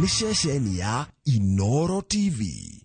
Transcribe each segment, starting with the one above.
Ceceni ya Inoro TV.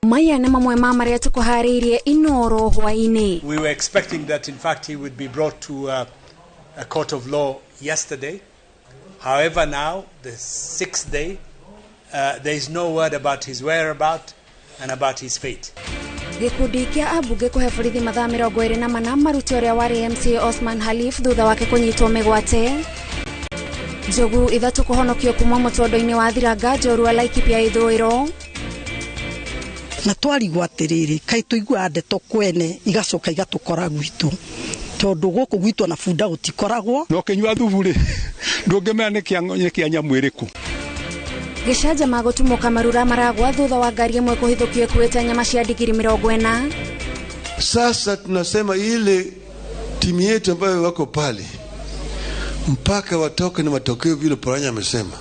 Maya nĩ mamwe ma marĩa tũkũharĩirie Inoro hwaĩ-inĩ. We were expecting that in fact he would be brought to a court of law yesterday. However, now, the sixth day, there is no word about his whereabouts and about his fate. Gĩkundi kĩa ambunge kũhe borithi mathaa 24 marute ũrĩa warĩ MCA Osman Khalif thutha wake kũnyitwo mĩgwate. Njogu 3 kũhonokio kuma mũtondo-inĩ wa Thiranga njorua Laikipia ithũĩro. Na twarigwo atiriri kai tuiguaga ndeto kwene igacoka igatukora gwitu tondu guku gwitu na bunda gutikoragwo no kinyua thubu ri ndungimenya ni kia nyamu iriku. Gĩcanjama gũtumũka marura maragwa thutha wa ngari ĩmwe kũhithũkio ĩkuĩte nyama cia ndigiri 40. Sasa tunasema ile timu yetu ambayo wako pale mpaka watoke na matokeo vile Paranya amesema.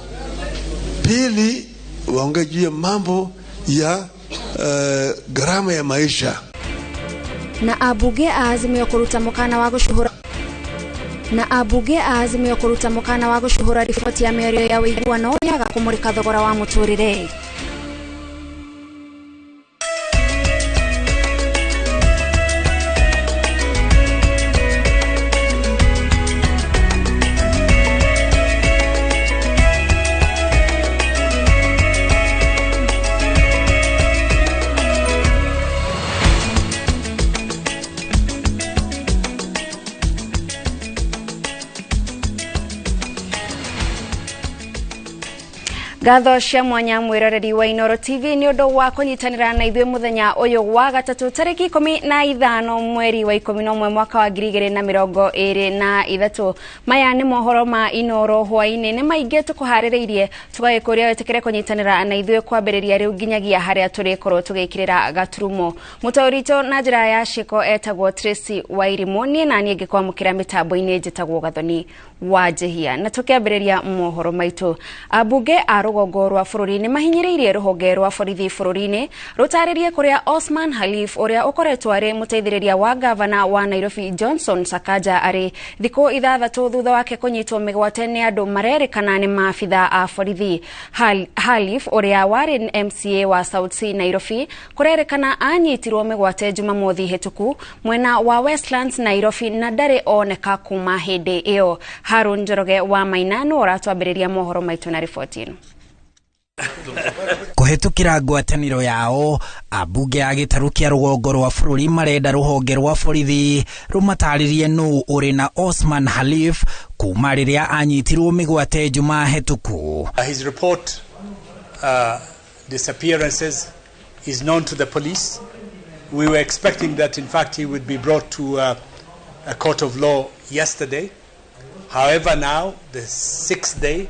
Pili, waongee juu ya mambo ya gharama ya maisha. Na abunge a Azimio kũruta mũkana wa gũcuhũra na abunge a Azimio kũruta mũkana wa gũcuhũra riboti ya mĩario ya ũiguano yaga kũmũrĩka thogora wa mũtũrĩre. Ngatho cia mwanya mwiroreri wa Inoro TV ni undu wa kunyitanira na ithuĩ muthenya uyu wa gatatu tariki 15 mweri wa 11 mwaka wa 2023. Maya ni mohoro ma Inoro hwaĩ-inĩ nĩ maingĩ tũkũharĩrĩirie tũgagĩkũria wĩtĩkĩre kũnyitanĩra na ithuĩ kwambĩrĩria rĩu nginyagia harĩa tũrĩkorwo tũgĩkĩrĩra gaturumo. Mũtaũri witũ na njĩra ya ciĩko etagwo Tracy Wairimu, niĩ na niĩ ngĩkwamũkĩra mĩtambo-inĩ njĩtagwo Gathoni wa Njehia. Na tũkĩambĩrĩria mohoro maitũ, ambunge a rũgongo rwa bũrũri nĩ mahinyĩrĩirie rũhonge rwa borithi bũrũri-inĩ rũtarĩrie kũrĩa Osman Khalif ũrĩa ũkoretwo arĩ mũteithĩrĩria wa gavana wa Nairobi Johnson Sakaja arĩ thikũ 6 thutha wake kũnyitwo mĩgwate nĩ andũ marerĩkana nĩ maabitha a borithi. Khalif ũrĩa warĩ MCA wa South C Nairobi kũrerĩkana anyitirwo mĩgwate Jumamothi hĩtũku mwena wa Westlands Nairobi na ndarĩ oneka kuma hĩndĩ ĩyo. Harun Njoroge wa Maina nĩ ũratwambĩrĩria mohoro maitũ na riboti ĩno. Kũhĩtũkĩra ngwatanĩro yao, ambunge a gĩtarũ kĩa rũgongo rwa bũrũri marenda rũhonge rwa borithi rũmatarĩrie nũ ũrĩ na Osman Khalif kuma rĩrĩa anyitirwo mĩgwate Jumaa hĩtũku. His report disappearances is known to the police. We were expecting that in fact he would be brought to a court of law yesterday. However, now, the sixth day,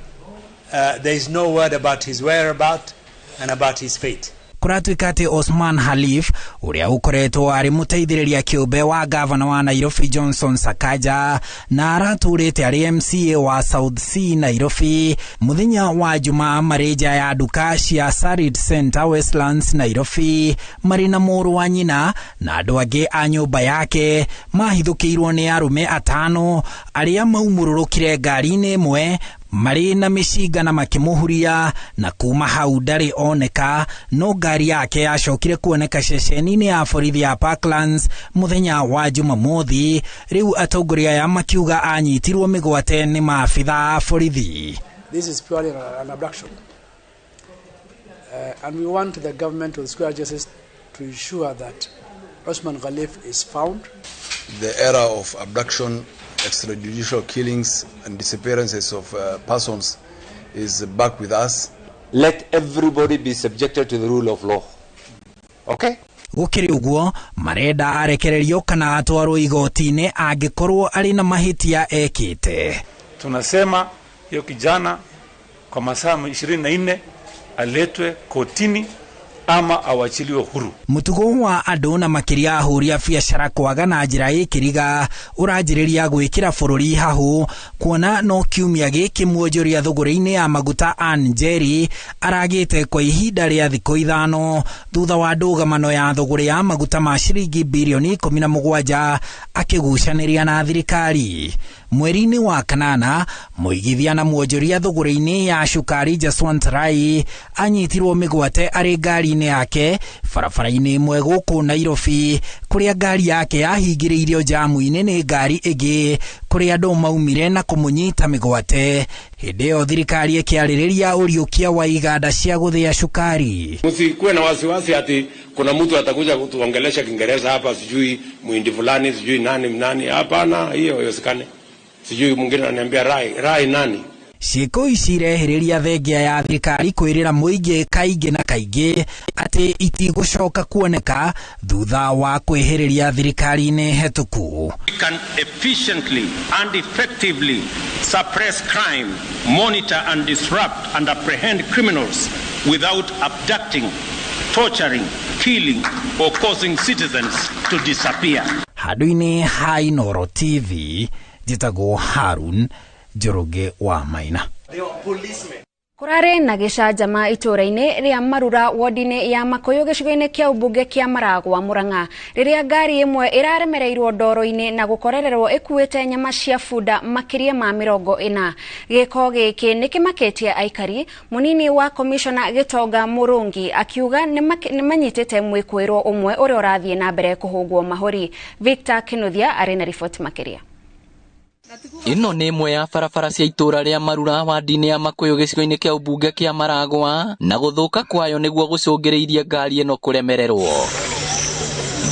there is no word about his whereabouts and about his fate. Kũratuĩka atĩ Osman Khalif ũrĩa ũkoretwo arĩ mũteithĩrĩria kĩũmbe wa gavana wa Nairobi Johnson Sakaja na aratũrĩte arĩ MCA wa South C Nairobi mũthenya wa Jumaa marĩ nja ya nduka cia Sarit Center Westlands Nairobi marĩ na mũrũ wa nyina na andũ angĩ a nyũmba yake mahithũkĩirwo nĩ arũme 5 arĩa maumũrũrũkire ngari-inĩ ĩmwe marĩ na mĩcinga na makĩmũhuria na kuma hau ndarĩ oneka, no ngari yake yacokire kuoneka ceceni-inĩ ya borithi ya Parklands mũthenya wa Jumamothi. Rĩu atongoria aya makiuga anyitirwo mĩgwate nĩ maabitha a borithi. This is purely an abduction. And we want the government with square justice to ensure that Osman Khalif is found. The era of abduction, extrajudicial killings and disappearances of persons is back with us. Let everybody be subjected to the rule of law. Okay? Gũkĩrĩ ũguo marenda arekererio kana atwarwo igoti-inĩ angĩkorwo arĩ na mahĩtia ekĩte. Tunasema hiyo kijana kwa masaa 24 aletwe kotini ama awachiliwe huru. Mutugo wa andu na makiria ahuri a biacara kwaga na njira ikiriga uranjiriria gwikira bururi hahu kuona no kiumia giki mwonjoria thuguri-ini ya maguta Ann Njeri aragite kwa ihinda ria thiku 5 thutha wa ndugamano ya thuguri ya maguta ma ciringi bilioni 17 akigucaniria na thirikari. Mweri-ini wa kanana muigithia na mwonjoria thuguri-ini ya cukari Jaswant Rai anyitirwo migwate ari ngari-ini yake barabara-ini imwe guku Nairobi kuria ngari yake yahingiriirio jamu-ini ni ngari ingi kuria andu maumire na kumunyita migwate. Hindi iyo thirikari ikiaririria uriukia wa iganda cia guthia cukari. Msikuwe na wasiwasi ati kuna mtu atakuja kutuongelesha Kiingereza hapa, sijui muhindi fulani, sijui nani nani. Hapana, hiyo haiwezekani. Sijui mwingine ananiambia Rai nani. Ciĩko ici irehĩrĩria thengia ya thirikari kwĩrĩra mũingĩ kaingĩ na kaingĩ atĩ itigũcoka kuoneka thutha wa kwĩhĩrĩria thirikari-inĩ hetũku. We can efficiently and effectively suppress crime, monitor and disrupt and apprehend criminals without abducting, torturing, killing or causing citizens to disappear. Handũ-inĩ ha Inooro TV njĩtagwo Harun Njoroge wa Maina. Kurare na gicanjama itura-ini ria Marura wodi-ini ya Makuyu gicigo-ini kia ubunge kia Maragwa Murang'a riria ngari imwe iraremereirwo ndoro-ini na gukorererwo ikuite nyama cia bunda makiria ma 40. Giko giki nikimakitie aikari. Munini wa komishona Gitonga Murungi akiuga nimanyitite mwikwirwo umwe uria urathie na mbere kuhungwo mahuri. Victor Kinuthia ari na riboti makiria. Ĩno nĩ ĩmwe ya barabara cia itũra rĩa Marura wadi-inĩ ya Makuyu gĩcigo-inĩ kĩa ũmbunge kĩa Maragwa na gũthũka kwayo nĩguo gũcũngĩrĩirie ngari ĩno kũremererwo.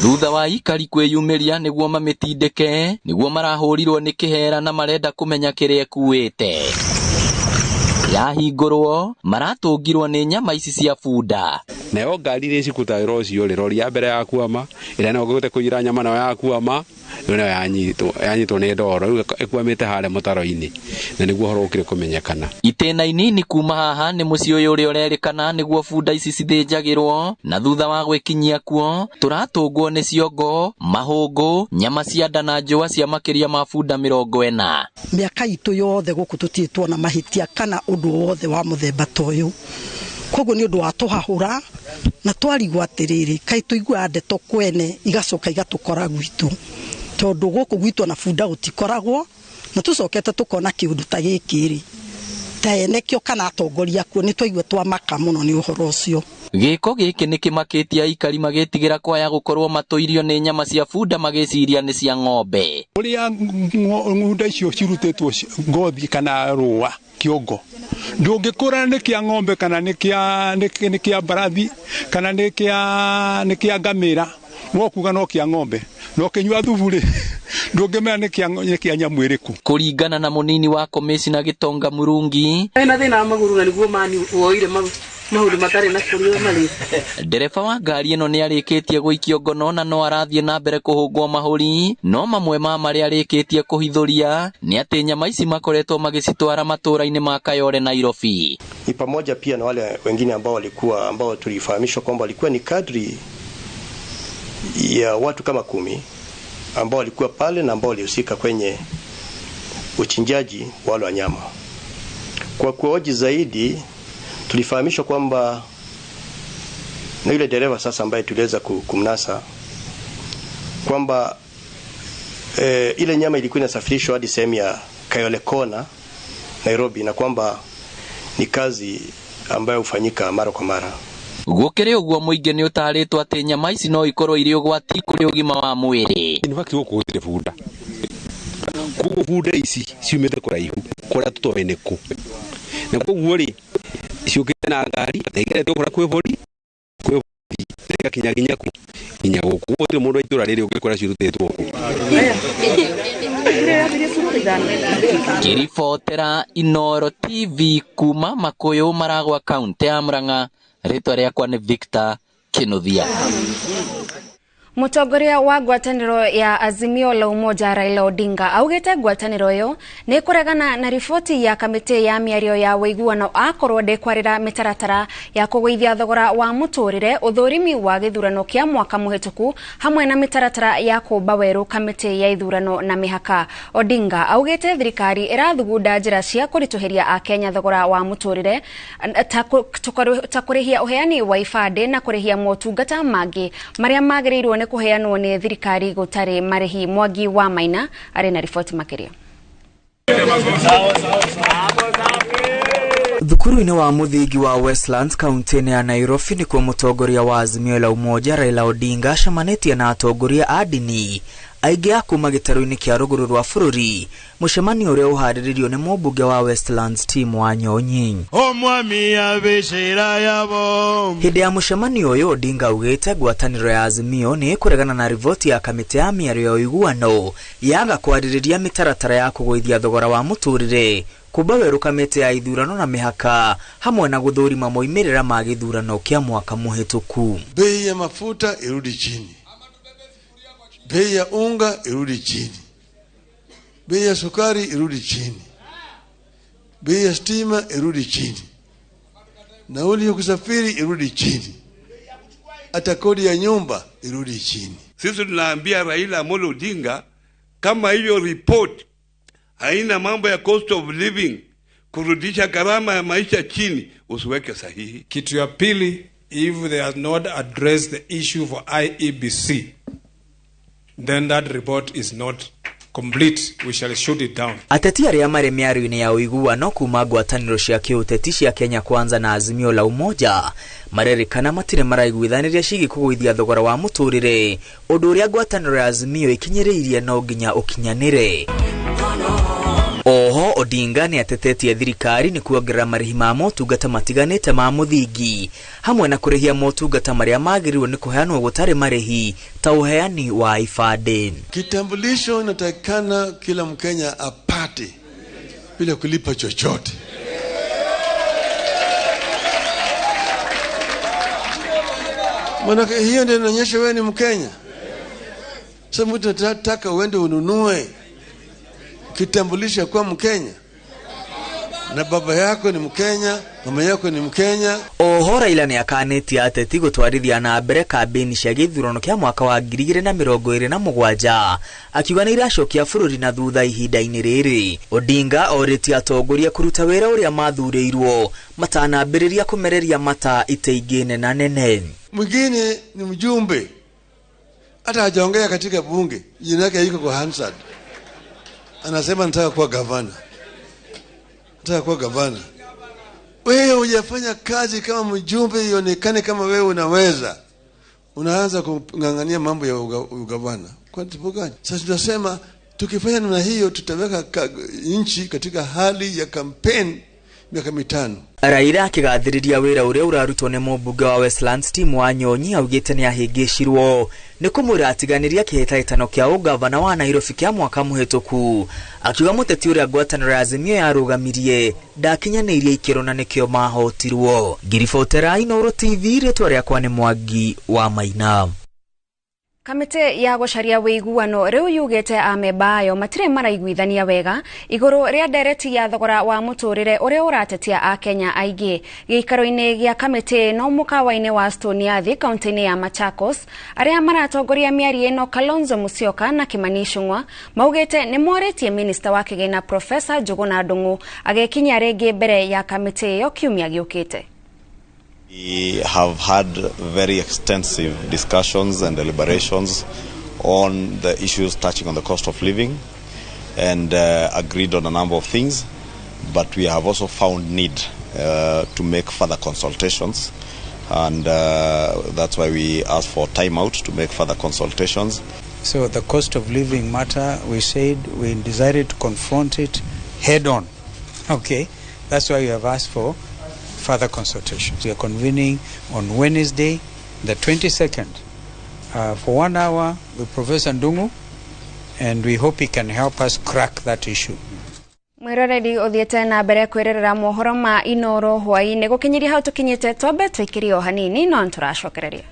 Thutha wa ikari kwĩyumĩria nĩguo mamĩtindĩke nĩguo marahũrirwo nĩ kĩhera na marenda kũmenya kĩrĩa ĩkuĩte. Yahingũrwo maratũngirwo nĩ nyama ici cia bunda. Nayo ngari iria cikutaĩrwo ũcio rĩ, rori ya mbere yakuama ĩrĩa nayo ngũgĩte kũiyĩra nyama nayo yakuama rĩu nayo yanyitwo nĩ ndoro rĩu ĩkwamĩte harĩa mũtaro-inĩ na nĩguo ũhoro ũkire kũmenyekana. Itĩna inini kuma haha nĩ mũciĩ ũyũ ũrĩa ũrerĩkana nĩguo bunda ici cithĩnjagĩrwo na thutha wa gwĩkinyia kuo tũratũngwo nĩ ciongo, mahũngũ, nyama cia nda na njũa cia makĩria ma bunda 40. Mĩaka itũ yothe gũkũ tũtirĩ tuona mahĩtia kana ũndũ wothe wa mũthemba ta ũyũ. Koguo nĩ ũndũ wa tũhahũra na twarigwo atĩrĩrĩ, kaĩ tũiguaga ndeto kwene igacoka igatũkora gwitũ, tondũ gũkũ gwitũ ona bunda gũtikoragwo na tũcokete tũkona kĩũndũ ta gĩkĩ rĩ, ta ene kĩo kana atongoria kuo nĩ twaigua twamaka mũno nĩ ũhoro ũcio. Gĩko gĩkĩ nĩ kĩmakĩtie aikari magĩtigĩra kwaya gũkorwo matũirio nĩ nyama cia bunda magĩciria nĩ cia ng'ombe. Ũrĩa ng'unda icio cirutĩtwo ngothi kana rũa kĩongo ndũngĩkũrana nĩ kĩa ng'ombe kana nĩ kĩa mbarathi kana nĩ kĩa ngamĩra, no kuga no kĩa ng'ombe no kĩnyua thubu rĩ ndũngĩmenya nĩ kĩa nyamũ ĩrĩkũ. Kũringana na mũnini wa komishina Gitonga Murungi, ena thĩna wa magũrũ na nĩguo mani woire maũndũ matarĩ na kũrĩa marĩ. Ndereba wa ngari ĩno nĩ arĩkĩtie gũikio ngono na no arathiĩ na mbere kũhũngwo mahũri, no mamwe ma marĩa arĩkĩtie kũhithũria nĩ atĩ nyama ici makoretwo magĩcitwara matũra-inĩ ma Kayole Nairobi. Ni pamoja pia na wale wengine ambao walikuwa ambao tulifahamishwa kwamba walikuwa ni kadri ya watu kama 10 ambao walikuwa pale na ambao walihusika kwenye uchinjaji wa wale wanyama. Kwa kuoji zaidi tulifahamishwa kwamba na yule dereva sasa ambaye tuliweza kumnasa kwamba ile nyama ilikuwa inasafirishwa hadi sehemu ya Kayole Kona Nairobi, na kwamba ni kazi ambayo hufanyika mara kwa mara. Gũkĩrĩ ũguo mũingĩ nĩ ũtarĩtwo atĩ nyama ici no ikorwo irĩ ũgwati kũrĩ ũgima wa mwĩrĩ. In fact gũkũ gũtirĩ bunda, koguo bunda ici ciumĩte kũraihu kũrĩa tũtoĩ nĩ kũ, na koguo rĩ ciũkĩte na ngari na igeretio kũrĩa kwĩ bori na igakinya nginya kũ nginya gũkũ. Gũtirĩ mũndũ wa itũra rĩrĩ ũngĩkora cirutĩtwo kũ. Ngĩribotera Inooro TV kuma Makuyu Maragwa kaunti ya Murang'a, rĩtwa rĩakwa nĩ Victor Kinuthia. Mũtongoria wa ngwatanĩro ya Azimio la Umoja Raila Odinga augĩte ngwatanĩro ĩyo nĩ kũregana na riboti ya kamĩtĩ ya mĩario ya ũiguano akorwo ndĩkwarĩra mĩtaratara ya kũgũithia thogora wa mũtũrĩre, ũthũrimi wa gĩthurano kĩa mwaka mũhĩtũku hamwe na mĩtaratara ya kũmba werũ kamĩtĩ ya ithurano na mĩhaka. Odinga augĩte thirikari ĩrathugunda njĩra cia kũritũhĩria Akenya thogora wa mũtũrĩre ta kũrĩhia ũheani wa ibandĩ na kũrĩhia motungata mangĩ marĩa magĩrĩirwo nĩ kũheanwo nĩ thirikari gũtarĩ marĩhi. Mwangi wa Maina arĩ na riboti makĩria. Thukuru-inĩ wa mũthingi wa Westlands kaunti-inĩ ya Nairobi nĩkuo mũtongoria wa Azimio la Umoja Raila Odinga acemanĩtie na atongoria a ndini aingĩ a kuma gĩtarũ-inĩ kĩa rũgũrũ rwa bũrũri, mũcemanio ũrĩa ũharĩrĩirio nĩ mũmbunge wa Westlands Tim Wanyonyi. Hĩndĩ ya mũcemanio ũyũ Odinga augĩte ngwatanĩro ya Azimio nĩ ĩkũregana na riboti ya kamĩtĩ ya mĩario ya ũiguano yaga kwarĩrĩria mĩtaratara ya kũgũithia thogora wa mũtũrĩre, kũmba werũ kamĩtĩ ya ithurano na mĩhaka hamwe na gũthũrima moimĩrĩra ma gĩthurano kĩa mwaka mũhĩtũku. Bei ya mafuta irudi chini, bei ya unga irudi chini, bei ya sukari irudi chini, bei ya stima irudi chini, nauli ya kusafiri irudi chini, hata kodi ya nyumba irudi chini. Sisi tunaambia Raila Amolo Odinga kama hiyo report haina mambo ya cost of living, kurudisha gharama ya maisha chini, usiweke sahihi. Kitu ya pili, if they have not addressed the issue for IEBC, then that report is not complete. We shall shoot it down. Ateti arĩa marĩ mĩario-inĩ ya ũiguano kuma ngwatanĩro cia kĩũteti cia Kenya Kwanza na Azimio la Umoja marerĩkana matirĩ maraiguithanĩria ciĩgiĩ kũgũithia thogora wa mũtũrĩre, ũndũ ũrĩa ngwatanĩro ya Azimio ĩkinyĩrĩirie no nginya ũkinyanĩre. Oho Odinga nĩ atetetie thirikari nĩ kuongerera marĩhi ma motungata matiganĩte ma mũthingi hamwe na kũrĩhia motungata marĩa magĩrĩirwo nĩ kũheanwo gũtarĩ marĩhi ta ũheani wa ibandĩ. Kitambulisho inatakikana kila Mkenya apate bila kulipa chochote. Maana hiyo ndio inaonyesha wewe ni Mkenya. Sasa mtu anataka uende ununue kitambulisho kwa Mkenya, na baba yako ni Mkenya, mama yako ni Mkenya. Oho Raila nĩ akanĩtie ateti gũtwarithia na mbere kambĩini cia gĩthurano kĩa mwaka wa 2027 akiuga nĩ iracokia bũrũri na thutha ihinda-inĩ rĩrĩ. Odinga orĩtie atongoria kũruta wĩra ũrĩa mathurĩirwo matanambĩrĩria kũmereria mata itĩ ingĩ nena nene. Mwingine ni mjumbe, hata hajaongea katika bunge, jina yake iko kwa Hansard, anasema nataka kuwa gavana, nataka kuwa gavana. Wewe hujafanya kazi kama mjumbe ionekane kama wewe unaweza, unaanza kung'ang'ania mambo ya ugavana kwa sababu gani? Sasa tunasema tukifanya namna hiyo tutaweka nchi katika hali ya campaign miaka 5. Raila akĩgathĩrĩria wĩra ũrĩa ũrarutwo nĩ mũmbunge wa Westlands Tim Wanyonyi augĩte nĩ ahĩngĩcirwo nĩ kũmwĩra atiganĩria kĩhĩtahĩtano kĩa ũgavana wa Nairobi kĩa mwaka mũhĩtũku, akiuga mũteti ũrĩa ngwatanĩro ya Azimio yarũgamirie ndakinyanĩirie ikĩro na nĩkĩo mahotirwo. Ngiribotera Inooro TV, rĩtwa rĩakwa nĩ Mwangi wa Maina. Kamĩtĩ ya gũcaria wĩiguano rĩu yugĩte amemba ayo matirĩ maraiguithania wega igũrũ rĩa ndereti ya thogora wa mũtũrĩre ũrĩa ũratetia Akenya aingĩ. Gĩikaro-inĩ gĩa kamĩtĩ ĩno mũkawa-inĩ wa Stone Athi kaunti-inĩ ya Machakos, arĩa maratongoria mĩario ĩno Kalonzo Musyoka na Kimani Ichung'wa maugĩte nĩ morĩtie minista wa kĩgĩna Profesa Njuguna Ndung'u agĩkinya rĩngĩ mbere ya kamĩtĩ ĩyo kiumia gĩũkĩte. We have had very extensive discussions and deliberations on the issues touching on the cost of living and agreed on a number of things, but we have also found need to make further consultations, and that's why we asked for time out to make further consultations. So the cost of living matter, we said we decided to confront it head on. Okay, that's why we have asked for further consultations. We are convening on Wednesday, the 22nd, for 1 hour with Professor Ndung'u, and we hope he can help us crack that issue. Mwiroreri uthiete na mbere kwirerera mohoro ma Inooro hwaini gukinyiria hau tukinyite twambe twikirie o hanini no nturacokereria.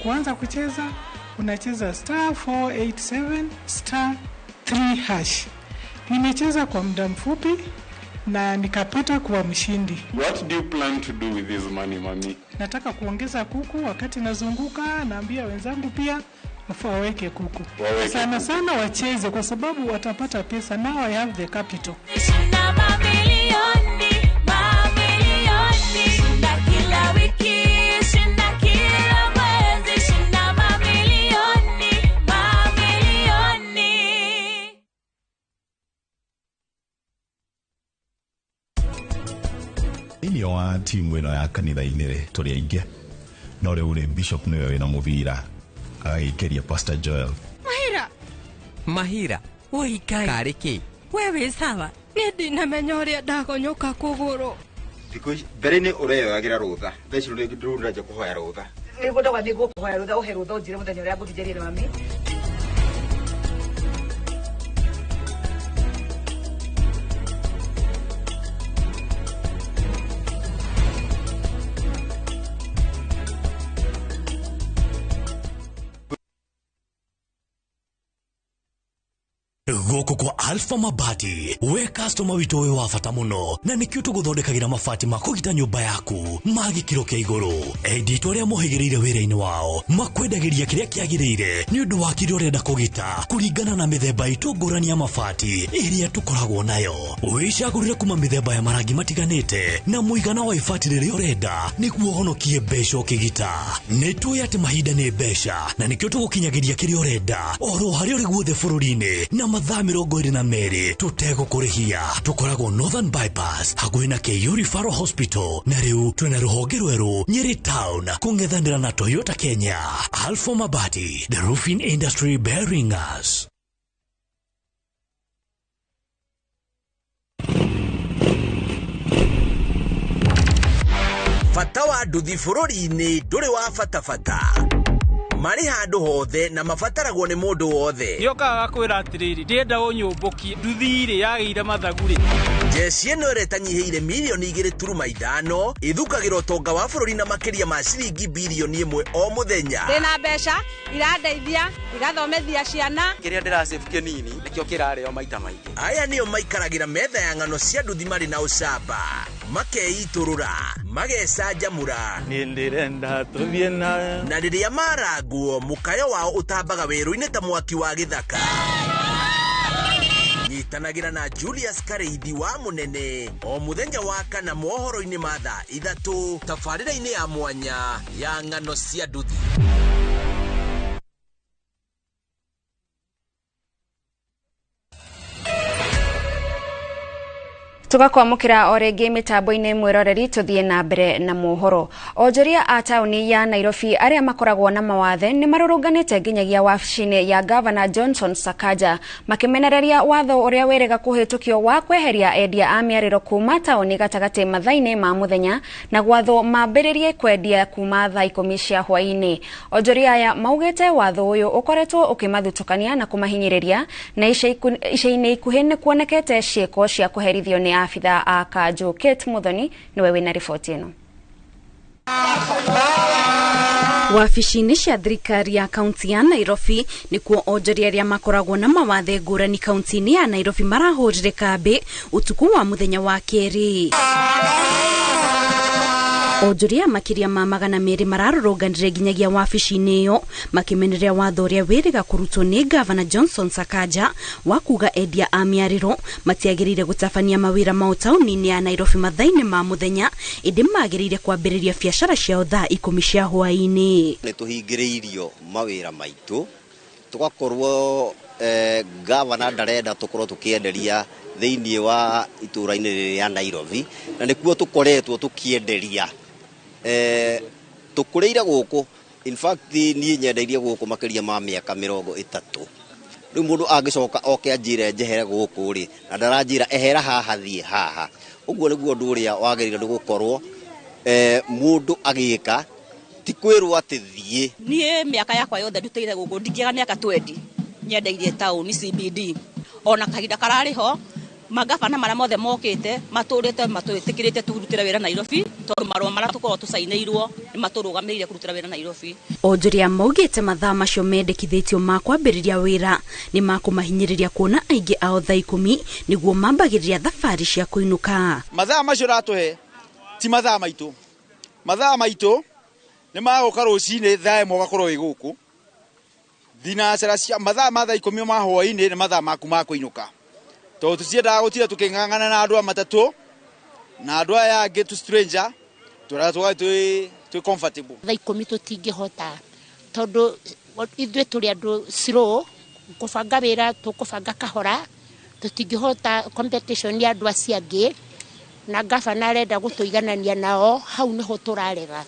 kuanza kucheza unacheza star 487 star 3 hash. Nimecheza kwa muda mfupi na nikapata kuwa mshindi. What do you plan to do with this money, mami? Nataka kuongeza kuku. Wakati nazunguka naambia wenzangu pia waweke kuku. Waweke sana kuku. Sana wacheze kwa sababu watapata pesa. Now I have the capital. Shinda mamilioni, mamilioni. Shinda kila wiki, shinda kila mwezi. Shinda mamilioni, mamilioni. Thĩinĩ wa timu ĩno ya kanitha-inĩ rĩ tũrĩ aingĩ no rĩu rĩ bishop nĩwe wĩna mũbira agagĩikĩria Pastor Joel. Mahira. Mahira. Woi Ngai. Karĩ kĩ? We wĩ sawa? Niĩ ndinamenya ũrĩa ndagonyoka kũgũrũ. Thikũ ici mbere-inĩ ũreyoyagĩra rũtha, thaa ici rĩu ndĩranjia kũhoya rũtha. Nĩguo ndauga nĩ ngũkũhoya rũtha, ũhe rũtha ũnjĩre mũthenya ũrĩa ngũthiĩ njarie na mami. Gũkũ kwa Alpha Mabati we customer witũ wĩ wa bata mũno na nĩkĩo tũgũthondekagĩra mabati ma kũgita nyũmba yaku ma gĩkĩro kĩa igũrũ. Endia aitũ arĩa mohĩgĩrĩire wĩra-inĩ wao makwendagĩria kĩrĩa kĩagĩrĩire nĩ ũndũ wa kĩrĩa ũrenda kũgita kũringana na mĩthemba itũ ngũrani ya mabati ĩrĩa tũkoragwo nayo. Wĩcagũrĩre kuma mĩthemba ya marangi matiganĩte na mũigana wa ibati rĩrĩa ũrenda nĩguo ũhonokie mbeca ũkĩgita. Nĩ tũĩ atĩ mahinda nĩ mbeca na nĩkĩo tũgũkinyagĩria kĩrĩa ũrenda oro harĩa ũrĩ guothe bũrũri-inĩ na mathaa 22 tũtegũkũrĩhia. Tũkoragwo Northern Bypass hakuhĩ na KU Referral Hospital na rĩu twĩna rũhonge rwerũ Nyeri Town kũng'ethanĩra na Toyota Kenya. Alpha Mabati, the roofing industry bearing us. Bata wa nduthi bũrũri-inĩ ndũrĩ wa bata bata. Marĩ handũ hothe na mabataragwo nĩ mũndũ wothe. Nĩokaga gakwĩra atĩrĩrĩ, ndĩrenda ũnyũmbũkie nduthi rĩ yagĩire mathagu rĩ. Jeshi ĩno ĩrĩa ĩtanyihĩire mirioni 2.5 ĩthukagĩra ũtonga wa bũrũri na makĩria ma ciringi birioni 1 o mũthenya. Ndĩna mbeca irandeithia igathomithia ciana. Kĩrĩa ndĩrasave kĩnini nĩkĩo kĩrarĩo maita maingĩ. Aya nĩo maikaragĩra metha ya ng'ano cia nduthi marĩ na ũcamba, makeitũrũra, magecanjamũra. Niĩ ndĩrenda tũthiĩ nawe. Na rĩrĩa marangwo mũkayo wao ũtambaga werũ-inĩ ta mwaki wa gĩthaka. Nyitanagĩra na Julius Kareithi wa Mũnene o mũthenya wa kana mohoro-inĩ ma thaa 3 tabarĩra-inĩ ya mwanya ya ng'ano cia nduthi. Tugakwamũkĩra o rĩngĩ mĩtambo-inĩ mwĩroreri tũthiĩ na mbere na mohoro. Onjoria a taũni ya Nairobi arĩa makoragwo na mawathe nĩ marũrũnganĩte nginyagia wabici-inĩ ya Gavana Johnson Sakaja makĩmenereria watho ũrĩa wĩrĩga kũhĩtũkio wa kweheria endia a mĩarĩro kuma taũni gatagatĩ mathaa-inĩ ma mũthenya na gwathwo mambĩrĩrie kwendia kuma thaa 10 cia hwaĩ-inĩ. Onjoria aya maugĩte watho ũyũ ũkoretwo ũkĩmathutũkania na kũmahinyĩrĩria na ica-inĩ ikuhĩ nĩ kuonekete ciĩko cia kũherithio nĩ afitha a kanjũ. Kate Muthoni niwe wĩna riboti ĩno. Wabici-inĩ cia thirikari ya kaunti ya Nairobi nĩkuo onjoria arĩa makoragwo na mawathe ngũrani kaunti-inĩ ya Nairobi marahũrire kambĩ ũtukũ wa mũthenya wa kerĩ. Onjoria makĩria ma 200 mararũrũnganire nginyagia wabici-inĩ ĩyo makĩmenereria watho ũrĩa wĩrĩga kũrutwo nĩ Gavana Johnson Sakaja wa kuga endia a mĩarĩro matiagĩrĩire gũtabania mawĩra mao taũni-inĩ ya Nairobi mathaa-inĩ ma mũthenya ĩndĩ magĩrĩire kwambĩrĩria biacara ciao thaa 10 cia hwaĩ-inĩ. Nĩ tũhingĩrĩirio mawĩra maitũ tũgakorwo gavana ndarenda tũkorwo tũkĩenderia thĩinĩ wa itũũra-inĩ rĩa Nairobi na nĩkuo tũkoretwo tũkĩenderia. Tũkũrĩire gũkũ, in fact niĩ nyendeirie gũkũ makĩria ma mĩaka 30. Rĩu mũndũ angĩcoka oke anjĩre njehere gũkũ rĩ na ndaranjĩra ehera haha thiĩ haha, ũguo nĩguo ũndũ ũrĩa wagĩrĩire nĩ gũkorwo mũndũ agĩka, ti kwĩrwo atĩ thiĩ. Niĩ mĩaka yakwa yothe ndutĩire gũkũ ndingĩaga mĩaka 20 nyendeirie taũni CBD ona kahinda kararĩ ho Magabana marĩa mothe mokĩte matũrĩte matwĩtĩkĩrĩte tũrutĩre wĩra Nairobi tondũ marũa marĩa tũkoragwo tũcainĩirwo nĩ matũrũgamĩrĩire kũrutĩra wĩra Nairobi. Onjoria maugĩte mathaa macio mendekithĩtio ma kwambĩrĩria wĩra nĩ makũmahinyĩrĩria kuona aingĩ ao thaa 10 nĩguo mambagĩrĩria thabarĩ cia kũinũka. Mathaa macio ũratũhe ti mathaa maitũ. Mathaa maitũ nĩ magũka rũcinĩ thaa 1 ũgakorwo wĩ gũkũ. Thinacara cia mathaa ma thaa 10 ma hwaĩ-inĩ nĩ mathaa maku ma kũinũka. Tondũ tũtiendaga gũtinda tũkĩng'ang'ana na andũ a matatũ na andũ aya angĩ tu stranger, tũrĩa tũgakorwo twĩ comfortable. Thaa 10 tũtingĩhota tondũ ithuĩ tũrĩ andũ slow, kũbanga wĩra tũkũbanga kahora, tũtingĩhota competition ya andũ acio angĩ, na gavana arenda gũtũiganania nao, hau nĩho tũrarega.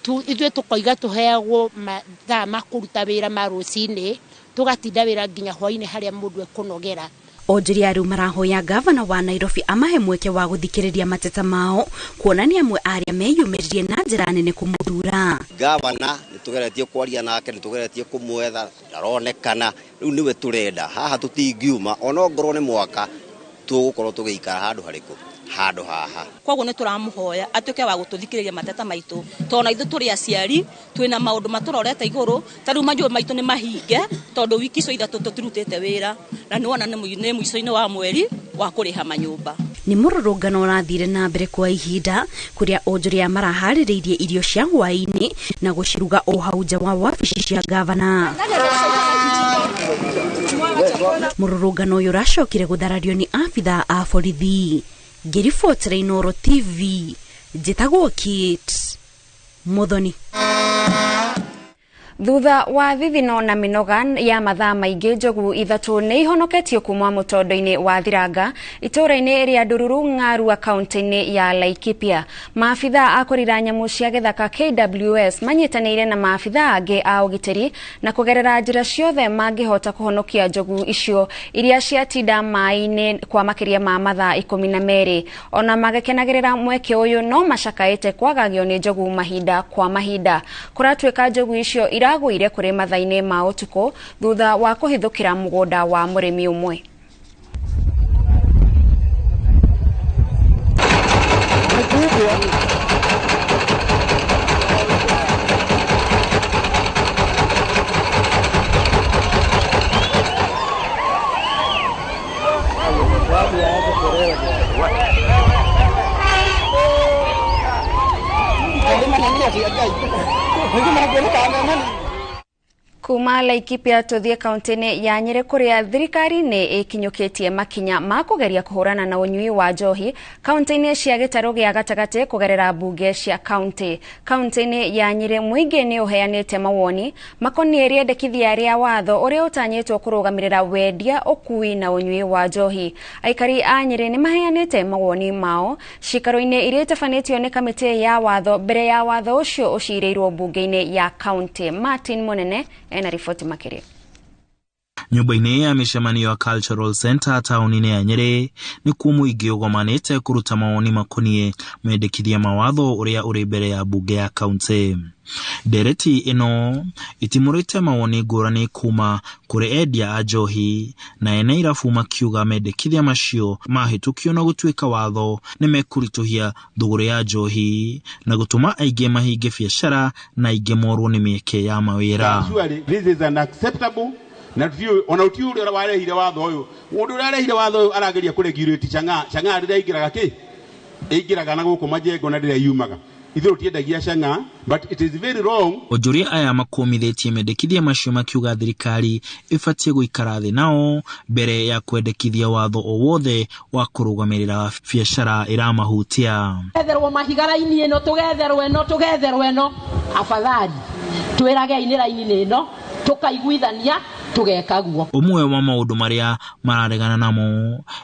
Ithuĩ tũkoiga tũheagwo mathaa ma kũruta wĩra ma rũcinĩ, tũgatinda wĩra nginya hwaĩ-inĩ harĩa mũndũ ekũnogera. Onjoria rĩu marahoya gavana wa Nairobi amahe mweke wa gũthikĩrĩria mateta mao kuonania amwe arĩa meyumĩririe na njĩra nene kũmũthura. Gavana nĩtũgeretie kwaria nake, nĩtũgeretie kũmwetha, ndaronekana, rĩu nĩwe tũrenda. Haha tũtingiuma ona ongorwo nĩ mwaka tũgũkorwo tũgĩikara handũ harĩkũ, handũ haha. Koguo nĩ tũramũhoya atuĩke wa gũtũthikĩrĩria mateta maitũ tondũ na ithuĩ tũrĩ aciari twĩna maũndũ matũrorete igũrũ, ta rĩu manyũmba maitũ nĩ mahinge tondũ wiki icio ithatũ tũtirutĩte wĩra na nĩwona nĩ mũico-inĩ wa mweri wa kũrĩha manyũmba. Nĩ mũrũrũngano ũrathire na mbere kwa ihinda kũrĩa onjoria maraharĩrĩirie irio cia hwaĩ-inĩ na gũciruga o hau nja wa wabici cia gavana. Mũrũrũngano ũyũ ũracokire gũtharario nĩ abithaa a borithi. Ngĩribotera Inooro TV, njĩtagwo Kate Muthoni. Thutha wa thithino na mĩnoga ya mathaa maingĩ, njogu 3 nĩ ihonoketio kuma mũtondo-inĩ wa Thiranga itũũra-inĩ rĩa Ndururu Ng'arua kaunti-inĩ ya Laikipia. Maabithaa a kũrira nyamũ cia gĩthaka KWS manyitanĩire na maabithaa angĩ a ũgitĩri na kũgerera njĩra ciothe mangĩhota kũhonokia njogu icio iria ciatinda maĩ-inĩ kwa makĩria ma mathaa 12. Ona magĩkenagĩrĩra mweke ũyũ no macakaĩte kwagagio nĩ njogu mahinda kwa mahinda. Kũratuĩka njogu icio iragũire kũrĩ mathaa-inĩ ma ũtukũ thutha wa kũhithũkĩra mũgũnda wa mũrĩmi ũmwe. Kuma Laikipia tuthie kaunti-inĩ ya Nyĩrĩ kũrĩa thirikari nĩ ĩkinyũkĩtie makinya ma kũgeria kũhũrana na ũnyui wa njohi kaunti-inĩ cia gĩtarũ gĩa gatagatĩ kũgerera mbunge cia kaunti. Kaunti-inĩ ya Nyĩrĩ mũingĩ nĩ ũheanĩte mawoni makoniĩ rĩendekithia rĩa watho ũrĩa ũtanyĩtwo kũrũgamĩrĩra wendia, ũkui na ũnyui wa njohi. Aikari a Nyĩrĩ nĩ maheanĩte mawoni mao ciikaro-inĩ iria itabanĩtio nĩ kamĩtĩ ya watho mbere ya watho ũcio ũcirĩirwo mbunge-inĩ ya kaunti. Martin Munene ena riboti makĩria. Nyũmba-inĩ ya mĩcemanio ya Cultural Center taũni-inĩ ya Nyĩrĩ nĩkuo mũingĩ ũgomanĩte kũruta mawoni makoniĩ mendekithia ma watho ũrĩa ũrĩ mbere ya mbunge ya kaunti. Ndereti ĩno ĩtimũrĩte mawoni ngũrani kuma kũrĩ endia a njohi na ene irabu makiuga mendekithia macio mahĩtũkio na gũtuĩka watho nĩmekũritũhia thũgũrĩ ya njohi na gũtũma aingĩ mahinge biacara na aingĩ morwo nĩ mĩeke ya mawĩra. This is unacceptable. Na ona utiu uria warehire watho uyu mundu uria arehire watho uyu arageria kuregulate chang'aa. Chang'aa riria ingiraga ki ingiraga na guku majengo na riria yumaga ithuĩ tutiendagia chang'aa, but it is very wrong. Onjoria aya makũmithĩtie mendekithia macio makiuga thirikari ĩbatiĩ gũikara thĩ nao mbere ya kwendekithia watho o wothe wa kũrũgamĩrĩra biacara ĩramahutia. Etherwo mahiga raini ĩno, tũgetherwo ĩno, tũgetherwo ĩno, afadhali twĩragei nĩ raini ĩno tukaiguithania tugeka guo. Ũmwe wa maũndũ marĩa mararegana namo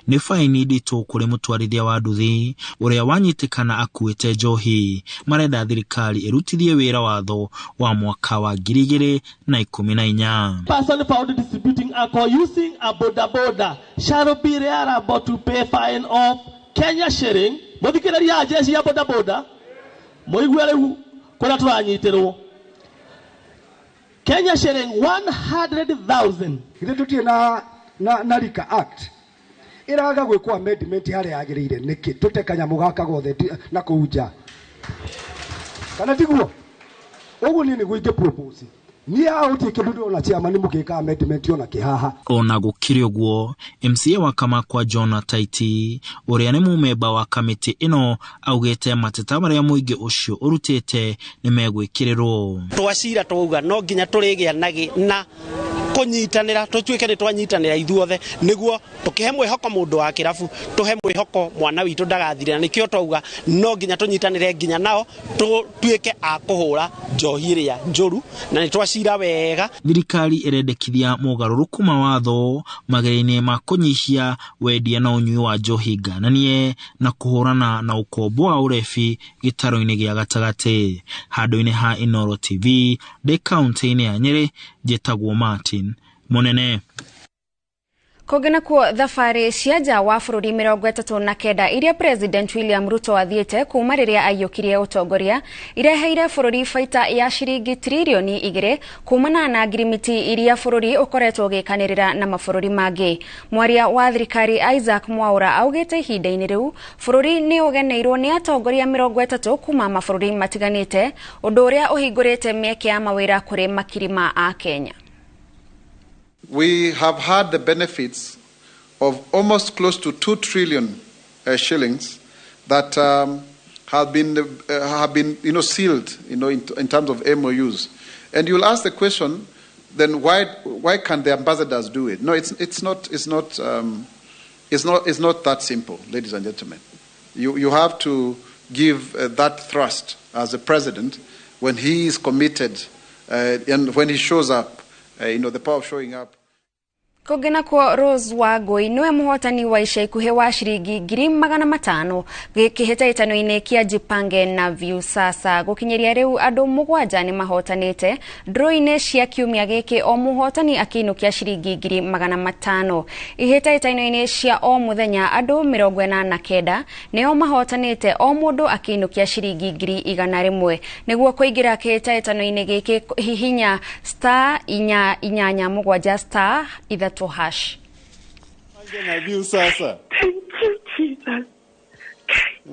nĩ faini nditũ kũrĩ mũtwarithia wa nduthi ũrĩa wanyitĩkana akuĩte njohi. Marenda thirikari ĩrutithie wĩra watho wa mwaka wa 2014. Person found distributing alcohol using a boda boda shall be liable to pay fine of Kenya shilling. Muthikĩrĩria jeshi ya boda boda muigue rĩu kũrĩa tũranyitĩrwo Kenya shilling 100,000. Ithe tutie na Liquor Act. Ĩraga gwĩkwo amendment harĩa yagĩrĩire nĩkĩ? Tũte kanyamũ gaka gothe na kũu nja. Kana tiguo? Ũguo niĩ nĩguo ingĩ propose. Niĩ haha gũtirĩ kĩndũ ndĩrona chairman mũgĩka amendment ona kĩ haha. Ona gũkĩrĩ ũguo, MCA wa Kamakwa John Taiti ũrĩa nĩ mũmemba wa kamĩtĩ ĩno augĩte mateta marĩa mũingĩ ũcio ũrutĩte nĩ megwĩkĩrĩrwo. Twacira twauga no nginya tũrĩgĩa na kũnyitanĩra, tũtuĩke nĩ twanyitanĩra ithuothe nĩguo tũkĩhe mwĩhoko mũndũ wa kĩrabu, tũhe mwĩhoko mwana witũ ndagathire, na nĩkĩo twauga no nginya tũnyitanĩre nginya nao tũtuĩke a kũhũra njohi ĩrĩa njũru, na nĩ twacira wega. Thirikari ĩrendekithia mogarũrũku ma watho mageria-inĩ ma kũnyihia wendia na ũnyui wa njohi ngananie na kũhũrana na ũkombo wa ũrebi gĩtarũ-inĩ gĩa gatagatĩ. Handũ-inĩ ha Inooro TV ndĩ kaũntĩ-inĩ ya Nyĩrĩ, njĩtagwo Martin Mũnene. Kũngĩ nakuo thabarĩ cia nja wa bũrũri 39 iria President William Ruto athiĩte kuma rĩrĩa aiyũkirie ũtongoria ireheire bũrũri baita ya ciringi tririoni 2 kumana na ngirimiti iria bũrũri ũkoretwo ũgĩkanĩrĩra na mabũrũri mangĩ. Mwaria wa thirikari Isaac Mwaura augĩte ihinda-inĩ rĩu bũrũri nĩ ũgeneirwo nĩ atongoria 30 kuma mabũrũri matiganĩte, ũndũ ũrĩa ũhingũrĩte mĩeke ya mawĩra kũrĩ makiri ma Akenya. We have had the benefits of almost close to 2 trillion shillings that have been sealed, in terms of MOUs. And you'll ask the question, then why can't the ambassadors do it? No, it's not that simple, ladies and gentlemen. You have to give that thrust as a president when he is committed and when he shows up. The power of showing up. Kũngĩ nakuo Rose Wangui niwe mũhotani wa ica ikuhĩ wa ciringi 500,000 kĩhĩtahĩtano-inĩ kĩa Jipange na Viusasa. Gũkinyĩria rĩu andũ 7 nĩ mahotanĩte draw-inĩ cia kiumia gĩkĩ, o mũhotani akĩinũkia ciringi 500,000. Ihĩtahĩtano-inĩ cia o mũthenya andũ 89 nĩo mahotanĩte, o mũndũ akĩinũkia ciringi 100,000. Nĩguo kũingĩra kĩhĩtahĩtano-inĩ gĩkĩ hihinya *887 *3 hash. Thank you, Jesus.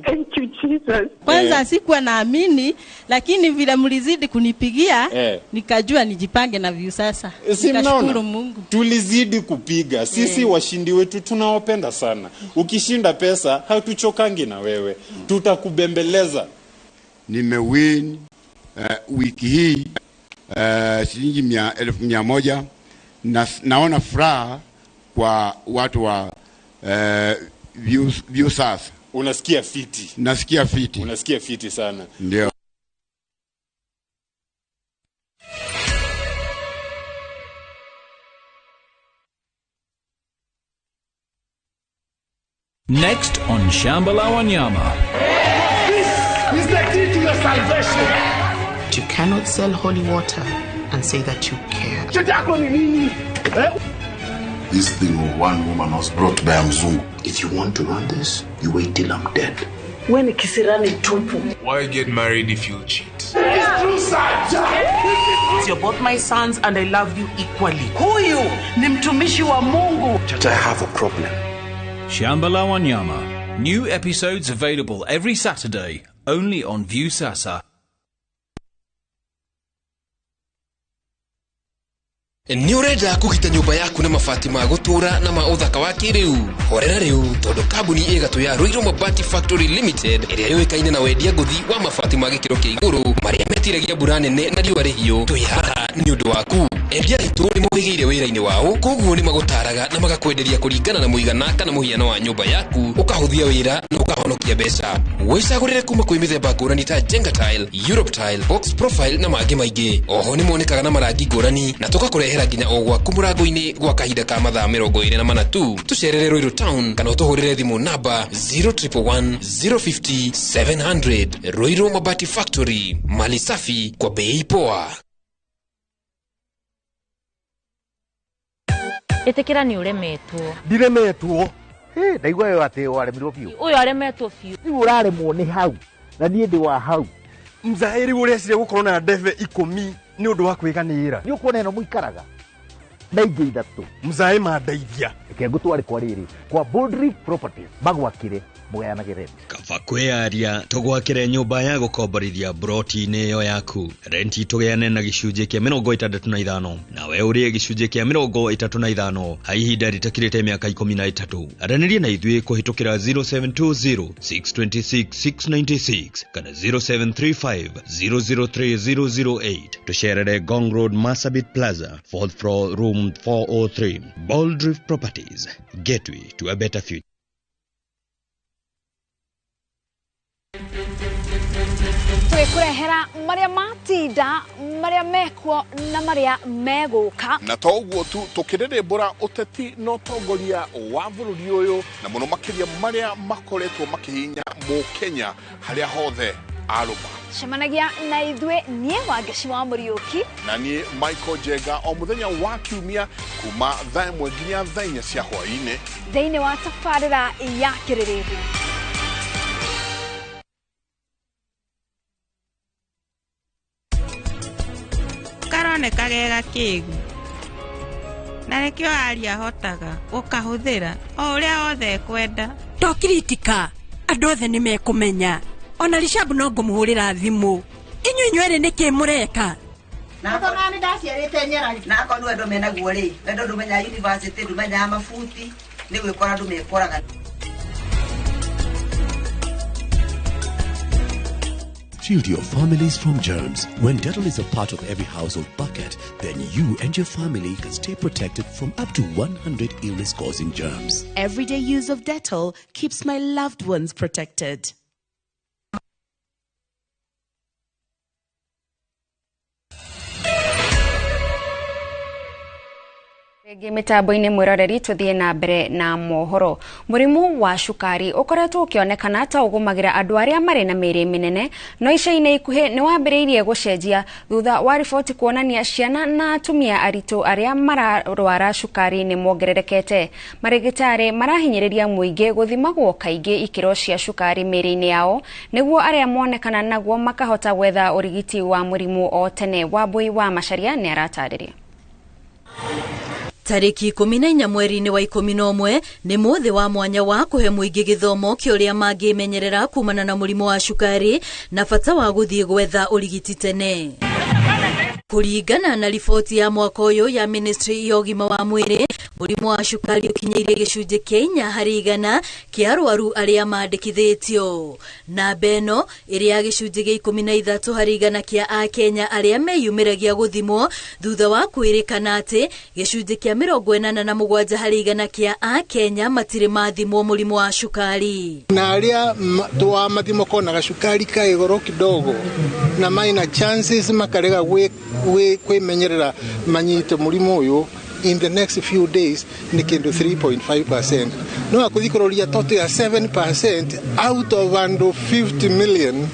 Thank you, Jesus. Kwanza sikuwa naamini, lakini vile mlizidi kunipigia nikajua nijipange na Viusasa. Nikashukuru Mungu. Tulizidi kupiga. Sisi washindi wetu tunawapenda sana. Ukishinda pesa hatuchokangi na wewe. Tutakubembeleza. Nimewin wiki hii shilingi 1,100. Na naona furaha kwa watu wa Viusasa. Unasikia fiti. Nasikia fiti. Unasikia fiti sana. Ndio. Next on Shamba la Wanyama. This is the key to your salvation. You cannot sell holy water and say that you care. This thing of one woman was brought by Mzungu. If you want to run this, you wait till I'm dead. When kisirani tupu. Why get married if you cheat? It's true, sir. You're both my sons and I love you equally. Huyu ni mtumishi wa Mungu. Chacha, I have a problem. Shamba la Wanyama. New episodes available every Saturday, only on Viusasa. Nĩ ũrenda kũgita nyũmba yaku na mabati ma gũtũũra na ma ũthaka wa kĩrĩu? Horera rĩu tondũ kambuni ĩgatũ ya Ruiru Mabati Factory Limited ĩrĩa yũĩkaine na wendia ngũthi wa mabati ma gĩkĩro kĩa igũrũ marĩa metiragia mbura nene na riũa rĩhiũ, twĩ haha nĩ ũndũ waku. Endia aitũ nĩ mohĩgĩire wĩra-inĩ wao, koguo nĩ magũtaraga na magakwenderia kũringana na mũigana kana mũhiano wa nyũmba yaku, ũkahũthia wĩra na ũkahonokia mbeca. Wĩcagũrĩre kuma kwĩ mĩthemba ngũrani ta Jenga Tile, Europe Tile, Box Profile na mangĩ maingĩ. Oho nĩ monekaga na marangi ngũrani na tũgakũrehera nginya o gwaku mũrango-inĩ gwa kahinda ka mathaa 24 tu. Tũcerere Ruiru Town kana ũtũhũrĩre thimũ namba 0111 050 700. Ruiru Mabati Factory, mali safi kwa bei poa. Ĩtĩkĩra nĩ ũremetwo. Ndiremetwo. Ndaigua yo atĩ waremirwo biũ. Ũyũ aremetwo biũ. Rĩu ũraremwo nĩ hau na niĩ ndĩ wa hau. Mzaĩri ũrĩa ecire gũkorwo na ndebe 10 nĩ ũndũ wa kwĩganĩra. Nĩ ũkuona ĩno mũikaraga. Na ingĩ ithatũ. Mzae mandeithia. Reke ngũtware kwa rĩrĩ kwa Boldreef Properties magwakĩre mũgayanage rent. Kaba kwĩyaria tũgwakĩre nyũmba ya gũkomborithia broti-inĩ ĩyo yaku. Renti tũgĩane na gĩcunjĩ kĩa 65 nawe ũrĩe gĩcunjĩ kĩa 35 ha ihinda rĩtakĩrĩte mĩaka 13. Aranĩria na ithuĩ kũhĩtũkĩra 0720 626 696 kana 0735 003 008. Tũcerere Ngong Road, Marsabit Plaza, 4th floor, room 403. Boldreef Properties, gateway to a better future. Tũgĩkũrehera marĩa matinda, marĩa mekuo na marĩa megũka. Na to ũguo tu, tũkĩrĩrĩmbũra ũteti na ũtongoria wa bũrũri ũyũ, na mũno makĩria marĩa makoretwo makĩhinya mũkenya harĩa hothe arũma. Cemanagia na ithuĩ niĩ Wangeci wa Mũriũki na niĩ Michael Njenga o mũthenya wa kiumia kuma thaa 1 nginya thaa 4 cia hwaĩ-inĩ thĩinĩ wa tabarĩra ya Kĩrĩrĩmbĩ. Karoneka ge gakĩgu na nĩkĩo aria ahotaga gũkahũthĩra o ũrĩa wothe ekwenda. To kiritika andũ othe nĩ mekũmenya ona Rishabu no ngũmũhũrĩra thimũ. Inyuĩ inyuerĩ nĩkĩ mũreka? Na nĩ ndaciarĩte nyarari. Na akorwo wendo menaguo rĩ, wendo ndũmenyaga university, ndũmenyaga mabuti, nĩ gwĩkora andũ mekoraga. Shield your families from germs. When Dettol is a part of every household bucket, then you and your family can stay protected from up to 100 illness-causing germs. Everyday use of Dettol keeps my loved ones protected. Rĩngĩ mĩtambo-inĩ mwĩroreri tũthiĩ na mbere na mohoro. Mũrimũ wa cukari ũkoretwo ũkĩonekana ta ũgũmagĩra andũ arĩa marĩ na mĩĩrĩ mĩnene, no ica-inĩ ikuhĩ nĩ wambĩrĩirie gũcenjia thutha wa riboti kuonania ciana na atumia aritũ arĩa mararwara cukari nĩ mongererekete. Marĩgĩtarĩ marahinyĩrĩria mũingĩ gũthimagwo kaingĩ ikĩro cia cukari mĩĩrĩ-inĩ yao nĩguo arĩa monekana naguo makahota gwetha ũrigiti wa mũrimũ o tene. Wambui wa Macharia nĩ aratarĩria. Tarĩki 14 mweri-inĩ wa 11 nĩ mũthĩ wa mwanya wa kũhe mũingĩ gĩthomo kĩa ũrĩa mangĩmenyerera kumana na mũrimũ wa cukari na bata wa gũthiĩ gwetha ũrigiti tene. Kũringana na riboti ya mwaka ũyũ ya Ministry ya ũgima wa mwĩrĩ, mũrimũ wa cukari ũkinyĩire gĩcunjĩ kĩa 4 harĩ 100 kĩa arwaru arĩa mandĩkithĩtio. Namba ĩno ĩrĩ ya gĩcunjĩ gĩa 13 harĩ 100 kĩa akenya arĩa meyumĩragia gũthimwo thutha wa kwĩrĩkana atĩ gĩcunjĩ kĩa 87 harĩ 100 kĩa akenya matirĩ mathimwo mũrimũ wa cukari. Na arĩa twamathimwo konaga cukari ka igũrũ kidogo na maina chances makarega kwimenyerera manyite mũrimũ ũyũ in the next few days ni kindu 3.5%. No akuthikororia toto ya 7% out of andu 50 million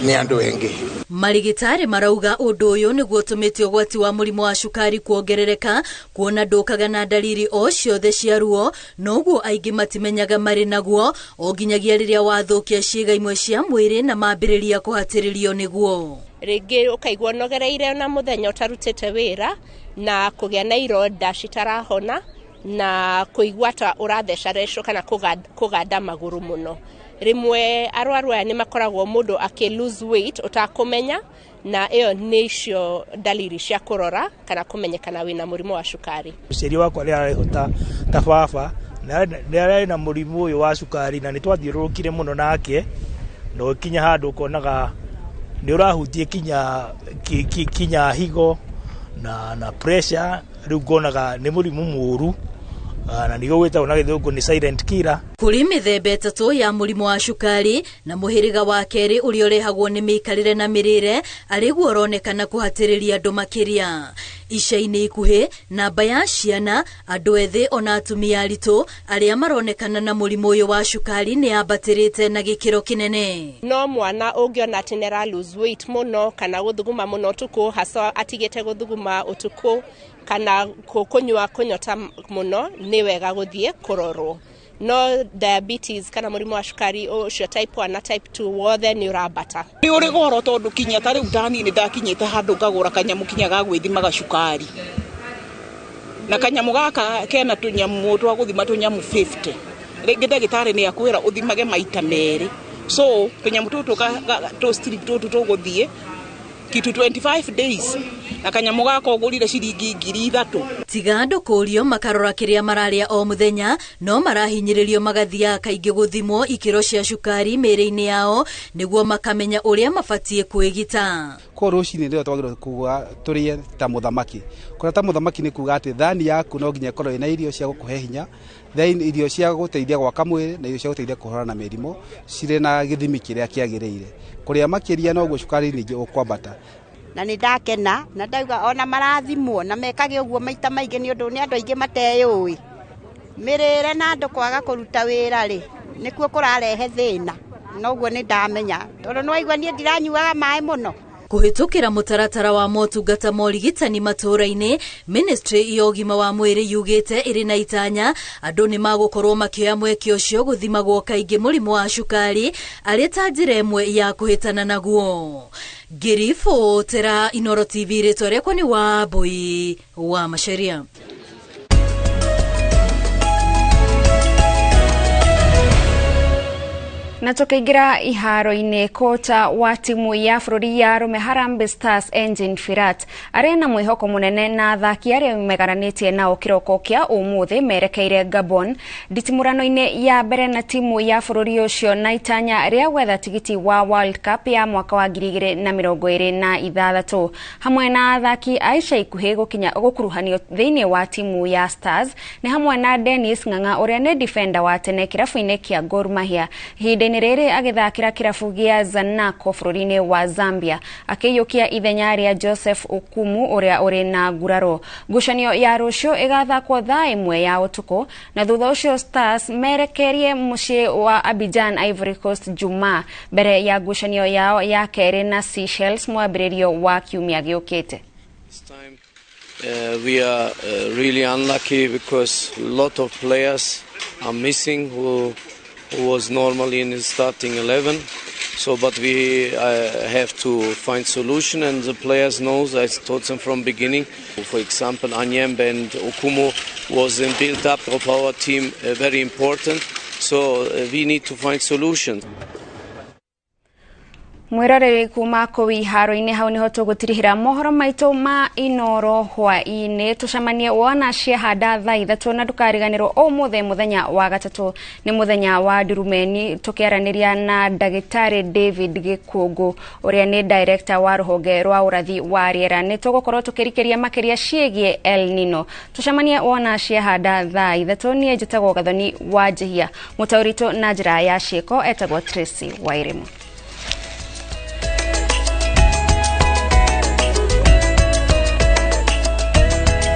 ni andu engi. Marigitari marauga ũndũ ũyũ nĩguo ũtũmĩte ũgwati wa mũrimũ wa cukari kuongerereka, kuona ndũkaga na dalili o ciothe cia ruo, noguo aingĩ matimenyaga marĩ naguo o nginyagia rĩrĩa wathũkia ciĩga imwe cia mwĩrĩ na mambĩrĩria kũhatĩrĩrio nĩguo. Rĩngĩ ũkaigua ũnogereire na mũthenya ũtarutĩte wĩra na kũgĩa na ironda citarahona na kũigua ta ũrathecarecwo kana kũganda magũrũ mũno. Rĩmwe arwaru aya nĩ makoragwo mũndũ akĩ lose weight ũtakũmenya, na ĩyo nĩ icio dalili cia kũrora kana kũmenyekana wĩna mũrimũ wa cukari. Mũciari wakwa nĩ ararĩhota ta baba na nĩ ararĩ na mũrimũ ũyũ wa cukari na nĩ twathiũrũrũkire mũno nake, na ũkinya handũ ũkonaga nĩ ũrahutie kinya higo na pressure, rĩu ngonaga nĩ mũrimũ mũũru na nĩguo gwĩtagwo na gĩthũngũ nĩ silent killer. Kũrĩ mĩthemba ĩtatũ ya mũrimũ wa cukari na mũhĩrĩga wa kerĩ ũrĩa ũrehagwo nĩ mĩikarĩre na mĩrĩre arĩguo ũronekana kũhatĩrĩria andũ makĩria. Ica-inĩ ikuhĩ namba ya ciana, andũ ethĩ ona atumia aritũ arĩa maronekana na mũrimũ ũyũ wa cukari nĩ yambatĩrĩte na gĩkĩro kĩnene. No mwana ũngĩona atĩ nĩ ara lose weight mũno kana gũthuguma mũno ũtukũ, hasa atigĩte gũthuguma ũtukũ kana kũnyua kũnyota mũno, nĩ wega gũthiĩ kũrorwo. No diabetes kana mũrimũ wa cukari ũcio type 1 na type 2 wothe nĩ ũrambata. Nĩ ũrĩ goro tondũ kinya ta rĩu tani nĩ ndakinyĩte handũ ngagũra kanyamũ kinya ga gwĩthimaga cukari. Na kanyamu gaka kena tunyamu twa guthima tunyamu 50. Rĩngĩ ndagĩtarĩ nĩ akwĩra ũthimage maita merĩ. So tunyamu tũtũ tũ strip tũtũ tũgũthiĩ kitu 25 days na kanyamu gaka ũgũrire ciringi 3,000. Tiga andũ kũũrio makarora kĩrĩa mararĩa o mũthenya, no marahinyĩrĩrio magathiaga kaingĩ gũthimwo ikĩro cia cukari mĩĩrĩ-inĩ yao nĩguo makamenya ũrĩa mabatiĩ kwĩgita. Kwa rũcinĩ rĩrĩa twagĩrĩirwo kuga tũrĩe ta mũthamaki. Kũrĩa ta mũthamaki nĩ kuga atĩ thani yaku no nginya ĩkorwo ĩna irio cia gũkũhe hinya, then irio cia gũteithia gwaka mwĩrĩ na irio cia gũteithia kũhũrana na mĩrimũ cirĩ na gĩthimi kĩrĩa kĩagĩrĩire. Kũrĩa makĩria noguo cukari ningĩ ũkwambata. Na nĩ ndakena na ndauga ona marathimwo na mekage ũguo maita maingĩ nĩ ũndũ nĩ andũ aingĩ mateyũĩ. Mĩrĩre na andũ kwaga kũruta wĩra rĩ nĩkuo kũrarehe thĩna, noguo nĩ ndamenya tondũ nĩ waigua niĩ ndiranyuaga maĩ mũno. Kũhĩtũkĩra mũtaratara wa motungata ma ũrigitani matũũra-inĩ, Ministry ya ũgima wa mwĩrĩ yugĩte ĩrĩ na itanya andũ nĩ magũkorwo makĩoya mweke ũcio gũthimagwo kaingĩ mũrimũ wa cukari arĩ ta njĩra ĩmwe ya kũhĩtana naguo. Ngĩribotera Inooro TV, rĩtwa rĩakwa nĩ Wambui wa Macharia. Na tukaingira iharo-inĩ, kocha wa timu ya bũrũri ya arũme Harambee Stars Engin Firat arĩ na mwĩhoko mũnene na athaki arĩa megaranĩtie nao kĩroko kĩa ũmũthĩ merekeire Gabon nditimũrano-inĩ ya mbere na timu ya bũrũri ũcio na itanya rĩa gwetha tigiti wa World Cup ya mwaka wa 2026 hamwe na athaki a ica ikuhĩ gũkinya gũkuruhanio thĩinĩ wa timu ya Stars nĩ hamwe na Dennis Ng'ang'a ũrĩa nĩ defender wa tene kĩrabu-inĩ kĩa Gor Mahia ihinda-inĩ rĩrĩ agĩthakĩra kĩrabu gĩa Zanaco bũrũri-inĩ wa Zambia akĩiyũkia ithenya rĩa Joseph Okumu ũrĩa ũrĩ na nguraro. Ngucanio ya rũciũ ĩgathakwo thaa 1 ya ũtukũ na thutha ũcio Stars merekerie mũciĩ wa Abidjan, Ivory Coast Jumaa mbere ya ngucanio yao ya kerĩ na Seychelles mwambĩrĩrio wa kiumia gĩũkĩte. We are really unlucky because a lot of players are missing who was normally in the starting 11. So, but we have to find solution, and the players knows. I taught them from beginning. For example, Anyembe and Okumu was in build-up of our team very important. So we need to find solutions. Mwiroreri kuma kũu iharo-inĩ hau nĩho tũgũtirihĩra mohoro maitũ ma Inooro hwaĩ-inĩ. Tũcemanie wona ciahanda thaa 3 na ndũkariganĩrwo ũmũthĩ mũthenya wa gatatũ nĩ mũthenya wa ndurumeni tũkĩaranĩria na ndagĩtarĩ David Gĩkũngũ ũrĩa nĩ director wa rũhonge rwa ũrathi wa rĩera. Nĩ tũgũkorwo tũkĩrikĩria makĩria ciĩgiĩ El Nino. Tũcemanie wona ciahanda thaa 3. Niĩ njĩtagwo Gathoni wa Njihia, mũtaũritũ na njĩra ya ciĩko etagwo Tracy Wairimu.